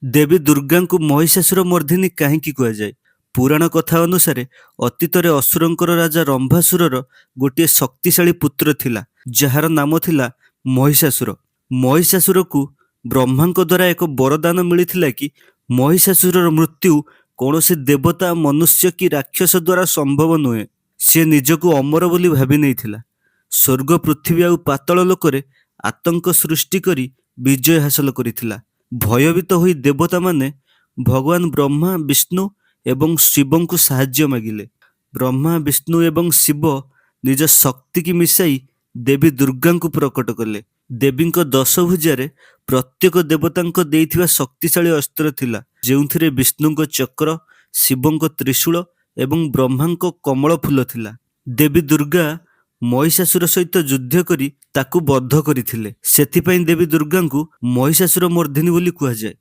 ଦେବୀ ଦୁର୍ଗାଙ୍କୁ ମହିଷାସୁର ମର୍ଦ୍ଦିନୀ କାହିଁକି କୁହାଯାଏ? ପୁରାଣ କଥା ଅନୁସାରେ ଅତୀତରେ ଅସୁରଙ୍କର ରାଜା ରମ୍ଭାସୁରର ଗୋଟିଏ ଶକ୍ତିଶାଳୀ ପୁତ୍ର ଥିଲା, ଯାହାର ନାମ ଥିଲା ମହିଷାସୁର। ମହିଷାସୁରକୁ ବ୍ରହ୍ମାଙ୍କ ଦ୍ୱାରା ଏକ ବରଦାନ ମିଳିଥିଲା କି ମହିଷାସୁରର ମୃତ୍ୟୁ କୌଣସି ଦେବତା, ମନୁଷ୍ୟ କି ରାକ୍ଷସ ଦ୍ୱାରା ସମ୍ଭବ ନୁହେଁ। ସିଏ ନିଜକୁ ଅମର ବୋଲି ଭାବି ନେଇଥିଲା। ସ୍ୱର୍ଗ, ପୃଥିବୀ ଆଉ ପାତାଳ ଲୋକରେ ଆତଙ୍କ ସୃଷ୍ଟି କରି ବିଜୟ ହାସଲ କରିଥିଲା। ଭୟଭୀତ ହୋଇ ଦେବତାମାନେ ଭଗବାନ ବ୍ରହ୍ମା, ବିଷ୍ଣୁ ଏବଂ ଶିବଙ୍କୁ ସାହାଯ୍ୟ ମାଗିଲେ। ବ୍ରହ୍ମା, ବିଷ୍ଣୁ ଏବଂ ଶିବ ନିଜ ଶକ୍ତିକି ମିଶାଇ ଦେବୀ ଦୁର୍ଗାଙ୍କୁ ପ୍ରକଟ କଲେ। ଦେବୀଙ୍କ ଦଶଭୁଜାରେ ପ୍ରତ୍ୟେକ ଦେବତାଙ୍କ ଦେଇଥିବା ଶକ୍ତିଶାଳୀ ଅସ୍ତ୍ର ଥିଲା, ଯେଉଁଥିରେ ବିଷ୍ଣୁଙ୍କ ଚକ୍ର, ଶିବଙ୍କ ତ୍ରିଶୂଳ ଏବଂ ବ୍ରହ୍ମାଙ୍କ କମଳ ଫୁଲ ଥିଲା। ଦେବୀ ଦୁର୍ଗା ମହିଷାସୁର ସହିତ ଯୁଦ୍ଧ କରି ତାକୁ ବଧ କରିଥିଲେ। ସେଥିପାଇଁ ଦେବୀ ଦୁର୍ଗାଙ୍କୁ ମହିଷାସୁର ମର୍ଦ୍ଦିନୀ ବୋଲି କୁହାଯାଏ।